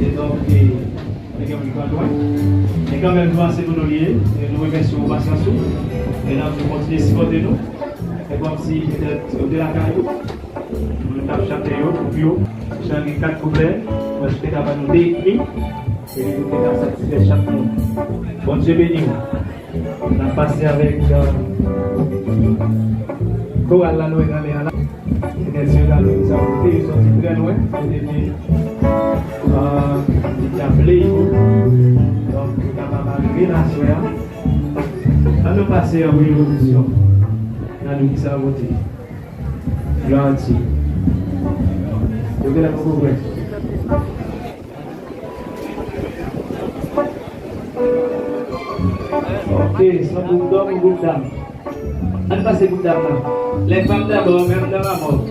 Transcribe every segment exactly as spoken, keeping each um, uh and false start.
E donk, e, nou te gen moun ki pa lwen. Men kanmenm, nou a se pou nou li ye. E nou remèsye w pou pasyans ou. E n ap di w kontinye sipòte nou. E kòmsi petèt ou te lakay ou. Moun k ap chante yo, gwoup yo. Jan gen kat kouplè. Mwen te ka ba nou de etmi. Epi nou te ka satisfè chak moun. Bondye beni w. N ap pase avèk, euh, koral la nou wè nan lè a la. Se nèg yo la nou sa kote, yo sòti trè lwen, yo te vin, euh, vin ap play pou. Donk, yo kapab arive la aswè a. An nou pase an premye pozisyon. N a nou ki sa vote. Glwa a Dye. Yo genlè poko prè. Ok, se yon gwoup dòm ou gwoup dam? Ann pase gwoup dam nan. Les femmes d'abord, mesdames avant.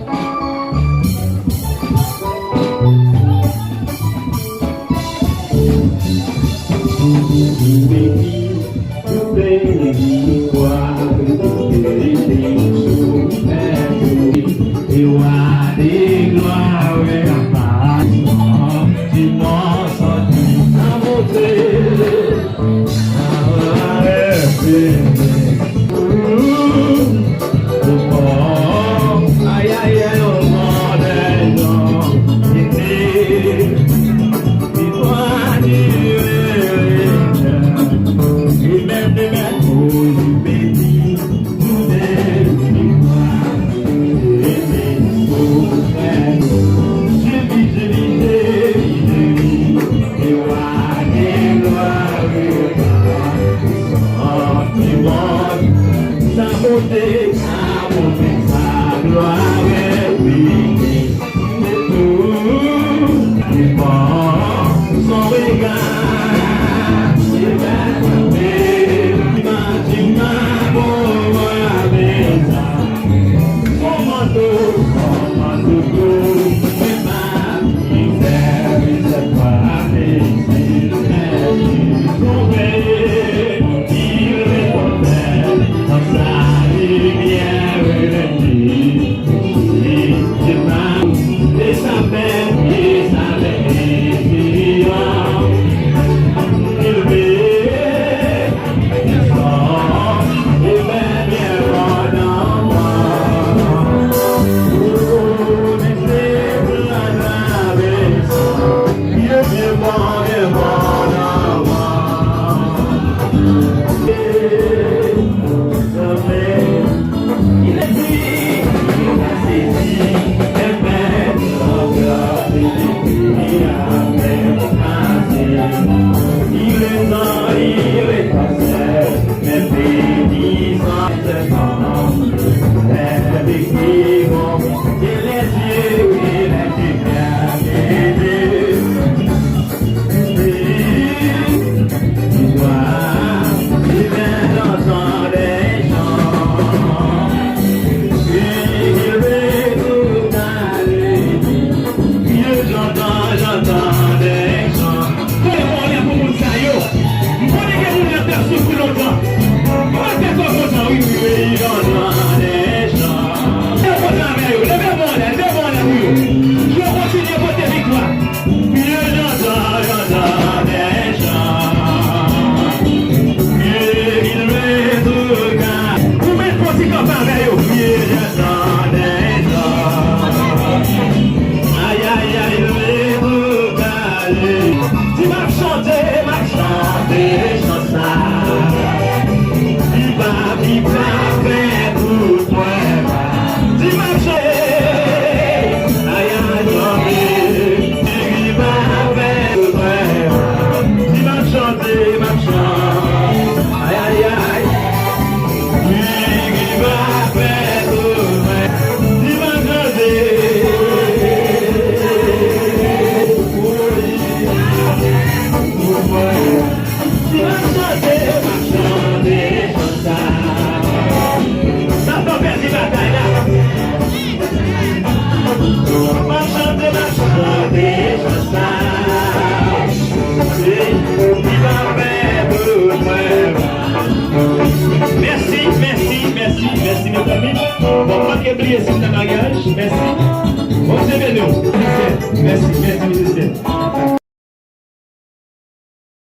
Fè yon anlè pou moun sa yo. M konnen gen moun nan k ap soufri lontan. Mwen fè kò kontan, wi, wi, wi, lontan deja. Leve men avè yo, leve men anlè, leve men anlè pou yo. Yo kontinye pote viktwa. Vye lontan, lontan deja. Vye il me touka. Ou mèt fè yon ti kanpe avè yo. Vye lontan deja. Ay, ay, ay, il me touka.